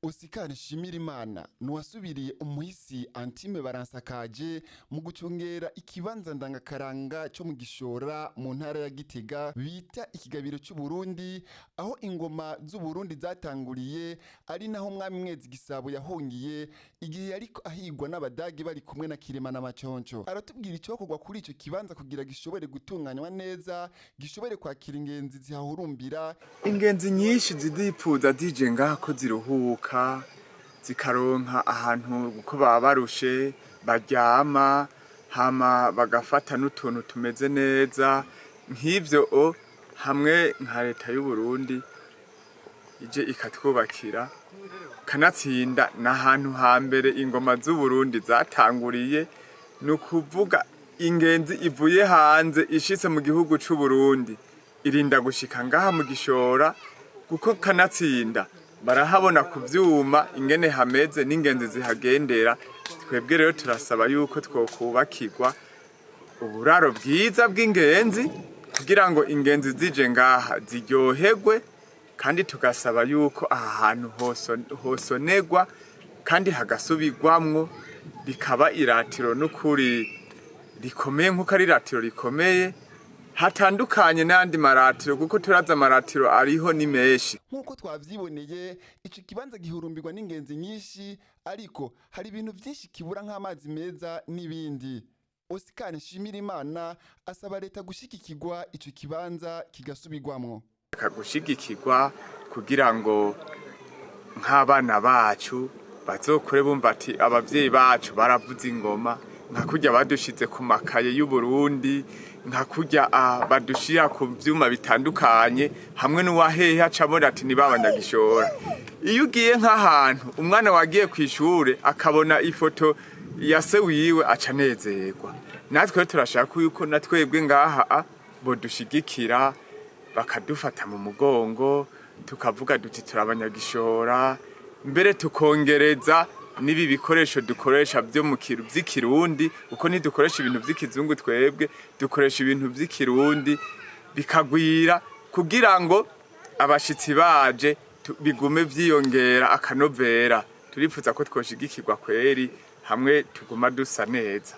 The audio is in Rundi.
Oscar Nshimirimana nuwasubiriye umuhisi Antime Baransakaje mu gucungera ikibanza ndangakaranga cyo mu Gishora mu ntara ya Gitega bita ikigabiro cy'u Burundi, aho ingoma z'u Burundi zatanguriye, ari naho Mwami Mwezi Gisabo yahungiye igihe yariko ahigwa n'Abadagi bari kumwe na Kirema na Maconco. Aratubwira icokorwa kuri ico kibanza kugira gishobore gutunganywa neza, gishobore kwakira ingenzi zihahurumbira. Ingenzi nyinshi zidipfuza zije ngaha ko ziruhuka, zikaronka ahantu kuko baba barushe baryama, hama bagafata n'utuntu tumeze neza nk'ivyo. O hamwe nka leta y'u Burundi ije ikatwubakira, kanatsinda n'ahantu hambere ingoma z'u Burundi zatanguriye. Ni ukuvuga ingenzi ivuye hanze ishitse mu gihugu c'u Burundi irinda gushika ngaha mu Gishora, kuko kanatsinda barahabona ku vyuma ingene hameze n'ingenzi zihagendera. Twebwe rero turasaba yuko twokubakirwa uburaro bwiza bw'ingenzi kugira ngo ingenzi zije ngaha ziryoherwe, kandi tugasaba yuko aha hantu hosonegwa kandi hagasubirwamwo, bikaba iratiro n'ukuri rikomeye, nk'uko ari iratiro rikomeye hatandukanye n'ayandi maratiro, kuko turazi amaratiro ariho ni menshi. Nk'uko twavyiboneye, ico kibanza gihurumbirwa n'ingenzi nyinshi, ariko hari ibintu vyinshi kibura nk'amazi meza n'ibindi. Oscar Nshimirimana asaba leta gushigikirwa, ico kibanza kigasubirwamwo. Gushigikirwa kugira ngo nk'abana bacu bazokure bumva ati abavyeyi bacu baravuza ingoma, nka kurya badushize ku makaye y'u Burundi, nka kurya badushira ku vyuma bitandukanye, hamwe n'uwahehe acabona ati ni babanyagishora. Iyo ugiye nk'ahantu umwana wagiye kw'ishure akabona ifoto ya se wiwe, aca anezerwa. Natwe rero turashaka yuko na twebwe ngaha bodushigikira, bakadufata mu mugongo, tukavuga duti turabanyagishora, mbere tukongereza n'ibi bikoresho dukoresha byo mu vy'ikirundi, kuko ntidukoresha ibintu vy'ikizungu, twebwe dukoresha ibintu vy'ikirundi, bikagwira kugira ngo abashitsi baje bigume vyiyongera akanovera. Turifuza ko twoshigikirwa kweri, hamwe tuguma dusa neza.